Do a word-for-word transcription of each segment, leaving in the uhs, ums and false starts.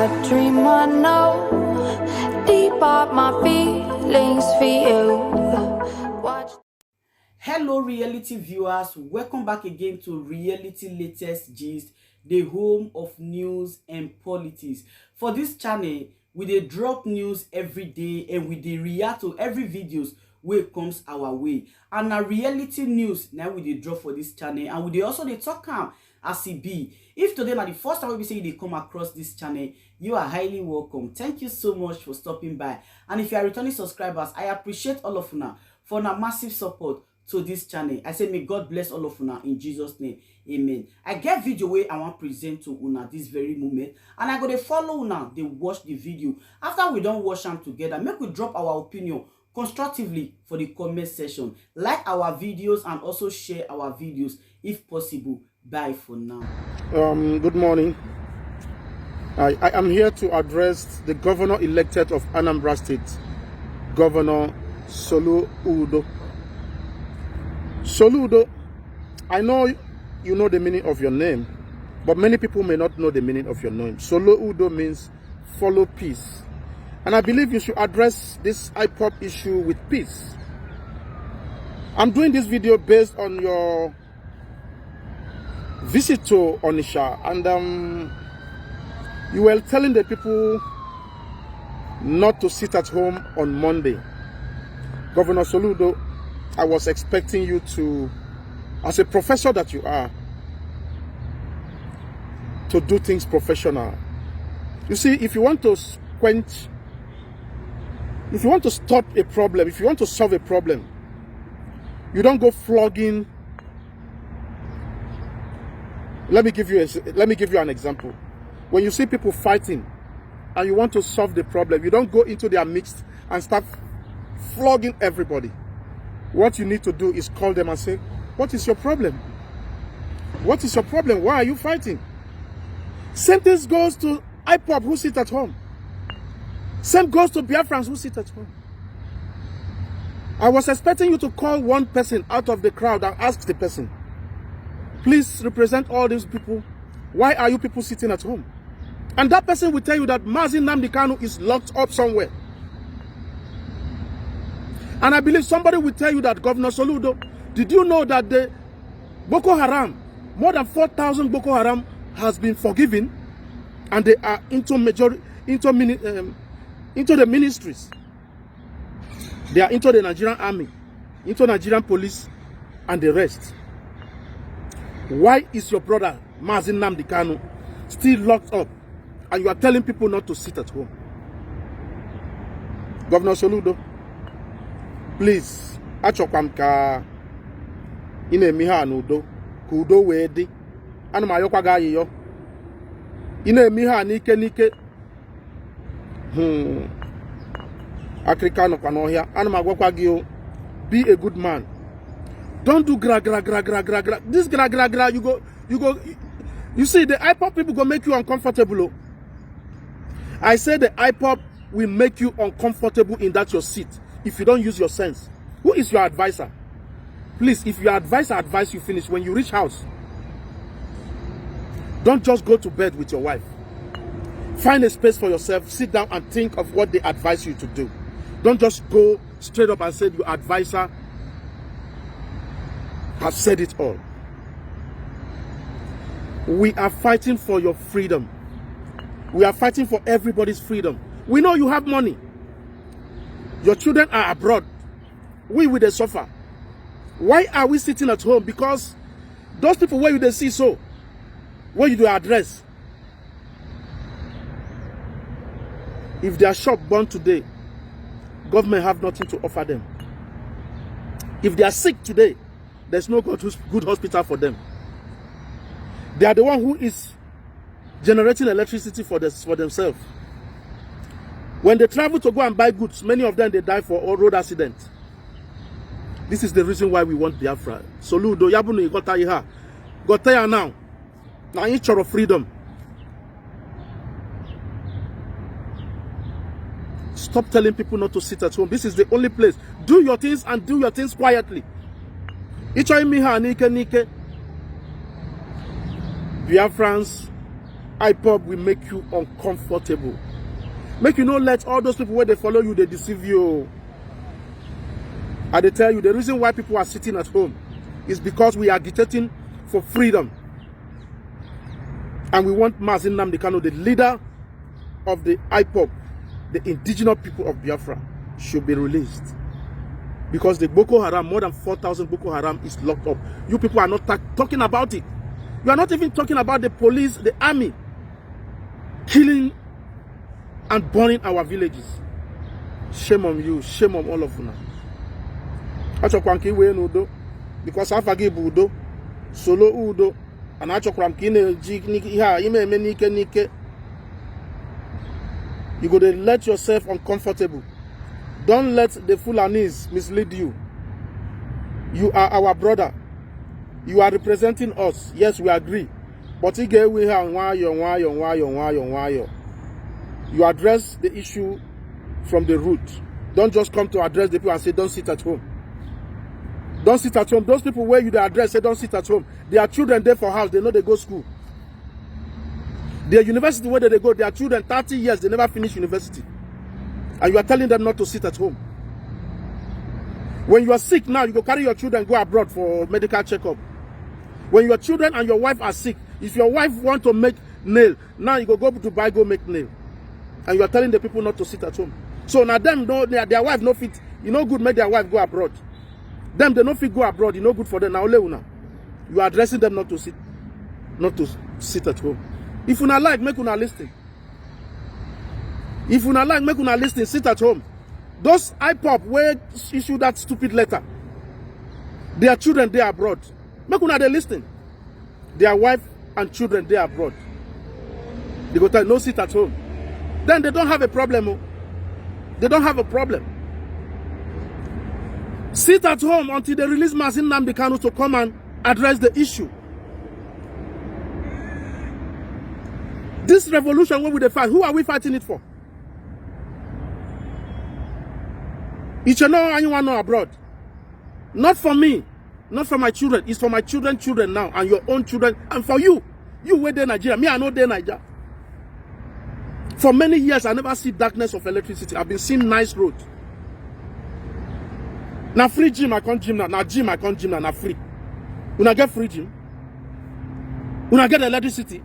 Dream I know, deep up my feelings for you. Watch. Hello, reality viewers. Welcome back again to Reality Latest Gist, the home of news and politics. For this channel, we dey drop news every day and we dey react to every videos wey comes our way. And na reality news na we dey drop for this channel, and we dey also dey talk am as e be. If today na the first time wey be say you dey come across this channel, you are highly welcome. Thank you so much for stopping by. And if you are returning subscribers, I appreciate all of una for una massive support to this channel. I say may God bless all of una in Jesus' name. Amen. I get video wey I wan present to una this very moment, and I go dey follow una dey watch the video. After we don watch am together, make we drop our opinion constructively for the comment section. Like our videos and also share our videos if possible. Bye for now. Um, good morning. I, I am here to address the governor elected of Anambra State, Governor Soludo. Soludo, I know you know the meaning of your name, but many people may not know the meaning of your name. Soludo means follow peace. And I believe you should address this IPOB issue with peace. I'm doing this video based on your visit to Onisha, and um, you were telling the people not to sit at home on Monday. Governor Soludo, I was expecting you to, as a professor that you are, to do things professional. You see, if you want to s- quench, if you want to stop a problem, if you want to solve a problem, you don't go flogging. Let me give you a, let me give you an example. When you see people fighting and you want to solve the problem, you don't go into their midst and start flogging everybody. What you need to do is call them and say, "What is your problem? What is your problem? Why are you fighting?" Same thing goes to IPOB who sit at home. Same goes to Biafrans who sit at home. I was expecting you to call one person out of the crowd and ask the person, "Please represent all these people. Why are you people sitting at home?" And that person will tell you that Mazi Nnamdi Kanu is locked up somewhere. And I believe somebody will tell you that, "Governor Soludo, did you know that the Boko Haram, more than four thousand Boko Haram has been forgiven, and they are into majority, into mini, um, into the ministries. They are into the Nigerian army, into Nigerian police, and the rest. Why is your brother Mazi Nnamdi Kanu still locked up, and you are telling people not to sit at home?" Governor Soludo, please, achọkwa m ka ị na-eme ihe a n'udo, ka udo wee dị. Ana m ayọkwa gị ayịyọ, ị na-eme ihe a n'ike n'ike. Hmm. Akịrịka nọkwa n'ọhịa. Ana m agwakwa gị o, be a good man. Don't do gra gra gra gra gra gra. This gra gra gra, you go, you go. You see, the IPOB people go make you uncomfortable. Oh. I say the IPOB will make you uncomfortable in that your seat if you don't use your sense. Who is your advisor? Please, if your advisor advise you finish, when you reach house, don't just go to bed with your wife. Find a space for yourself, sit down and think of what they advise you to do. Don't just go straight up and say your advisor has said it all. We are fighting for your freedom. We are fighting for everybody's freedom. We know you have money. Your children are abroad. We will dey suffer. Why are we sitting at home? Because those people wey you dey see so, wey you dey address, if their shop burn today, government have nothing to offer them. If they are sick today, there's no good, good hospital for them. They are the one who is generating electricity for, this, for themselves. When they travel to go and buy goods, many of them, they die for road accident. This is the reason why we want Biafra. Soludo, ya bụ na ị ghọta ihe a, ghọta ya now. Na anyị chọrọ freedom. Stop telling people not to sit at home. This is the only place. Do your things and do your things quietly. Ị chọọ ime ihe a n'ike n'ike, Biafrans, IPOB will make you uncomfortable. Make you no let all those people wey dey follow you dey deceive you. I dey tell you, the reason why people are sitting at home is because we are agitating for freedom. And we want Mazi Nnamdi Kanu, the leader of the IPOB, the indigenous people of Biafra, should be released. Because the Boko Haram, more than four thousand Boko Haram is locked up. You people are not ta-, talking about it. You are not even talking about the police, the army, killing and burning our villages. Shame on you, shame on all of una. Achọkwa m ka iwe n'udo, because afa gị bụ udo, solo udo, and achọkwara m ka ị na-eji n'ike, ihe a ị na-eme n'ike n'ike. You go dey let yourself uncomfortable. Don't let the Fulanis mislead you. You are our brother. You are representing us. Yes, we agree. But ị ga-ewe ihe a nwayọọ, nwayọọ, nwayọọ, nwayọọ, nwayọọ. You address the issue from the root. Don't just come to address the people and say, "Don't sit at home." Don't sit at home. Those people where you dey address say, "Don't sit at home." Their children dey for house, they no dey go school. Their university where they dey go, their children, thirty years, they never finish university. And you are telling them not to sit at home. When you are sick now, you go carry your children, go abroad for medical checkup. When your children and your wife are sick, if your wife want to make nail, now you go, go to Dubai, go make nail. And you are telling the people not to sit at home. So now them, no, their, their wife no fit. You know good, make their wife go abroad. Them, they no fit go abroad. You know good for them. Now, only una. You are addressing them not to sit, not to sit at home. If una like, make una listen. If una like, make una listen, sit at home. Those IPOB wey issue that stupid letter, their children dey abroad. Make una dey listen. Their wife and children dey abroad. They go tell, "No sit at home." Then they don't have a problem. Oh. They don't have a problem. Sit at home until they release Mazi Nnamdi Kanu to come and address the issue. This revolution wey we dey fight, who are we fighting it for? It's no anyone know abroad. Not for me, not for my children. It's for my children, children now, and your own children, and for you. You wey dey Nigeria, me I no dey Nigeria. For many years, I never see darkness of electricity. I've been seeing nice road. Na free gym I come gym now. Na gym I come gym now. Na free. Una get free gym. Una get electricity.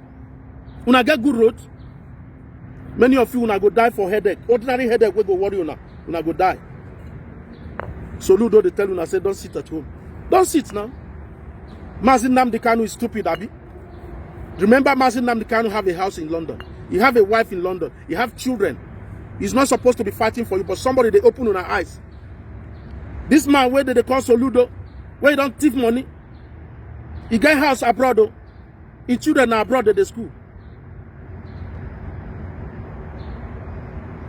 Una get good road. Many of you una go die for headache. Ordinary headache wey go worry una. Una go die. Soludo dey tell una say, "Don't sit at home." Don't sit now. Mazi Nnamdi Kanu is stupid, abi? Remember, Mazi Nnamdi Kanu have a house in London. He have a wife in London. He have children. He's not supposed to be fighting for you, but somebody dey open una eyes. This man wey dey dey call Soludo, wey don thief money, he get house abroad o. Him children na abroad dey dey school.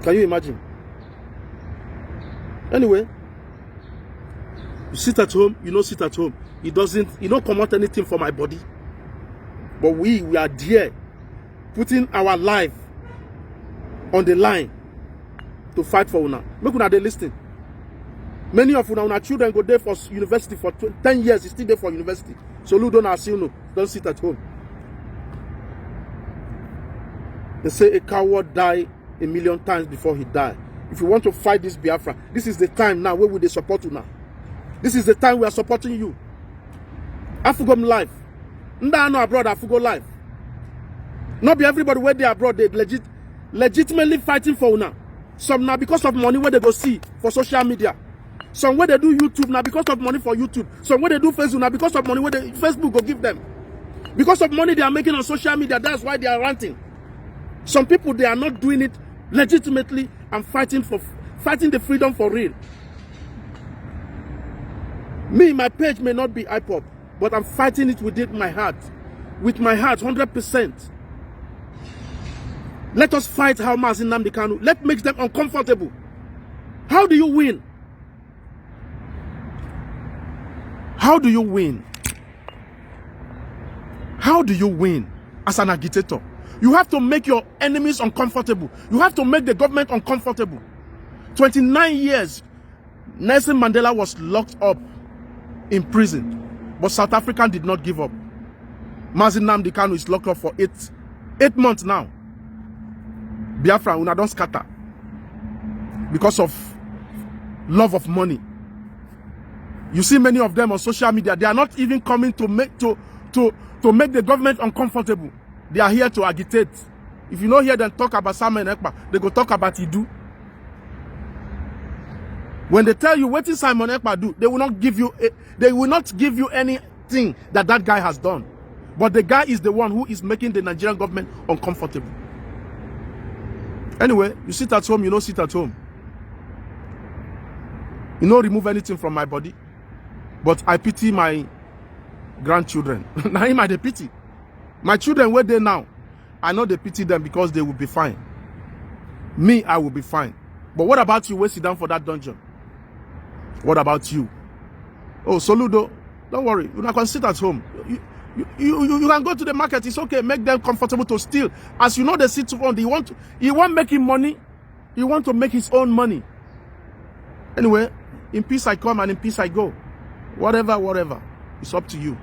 Can you imagine? Anyway, you sit at home, you no sit at home. It doesn't, you no comot anything for my body. But we, we are there, putting our life on the line to fight for una. Make una dey listen. Many of una, una children go dey for s-, university for tw-, ten years, e still dey for university. Soludo na, as you know, don't sit at home. They say a coward die a million times before he die. If you want to fight this Biafra, this is the time now wey we dey support una. This is the time we are supporting you. Afugom life. Ndị anọ abroad afugo life. No be everybody wey dey abroad dey legit-, legitimately fighting for una. Some na because of money wey they go see for social media. Some wey dey do YouTube na because of money for YouTube. Some wey dey do Facebook na because of money wey dey, Facebook go give them. Because of money they are making on social media, that's why they are ranting. Some people, they are not doing it legitimately and fighting for, fighting the freedom for real. Me, my page may not be IPOB, but I'm fighting it within my heart, with my heart, hundred percent. Let us fight how Mazi Nnamdi Kanu. Let make them uncomfortable. How do you win? How do you win? How do you win as an agitator? You have to make your enemies uncomfortable. You have to make the government uncomfortable. Twenty-nine years, Nelson Mandela was locked up in prison, but South African did not give up. Mazi Nnamdi Kanu is locked up for eight, eight months now. Biafra, una don scatter because of love of money. You see many of them on social media, they are not even coming to make to to to make the government uncomfortable. They are here to agitate. If you no hear them talk about Simon Ekpa, they go talk about Idu. When they tell you wetin Simon Ekpa do, they will not give you a, they will not give you anything that that guy has done. But the guy is the one who is making the Nigerian government uncomfortable. Anyway, you sit at home, you no sit at home. You no remove anything from my body. But I pity my grandchildren. Na him I dey pity. My children wey dey now, I no dey pity them because they will be fine. Me, I will be fine. But what about you wey sit down for that dungeon? What about you? Oh, Soludo, don't worry. You can sit at home. You, you, you, you, you can go to the market. It's okay. Make them comfortable to steal. As you know, they sit on. They want. He want making money. He want to make his own money. Anyway, in peace I come and in peace I go. Whatever, whatever. It's up to you.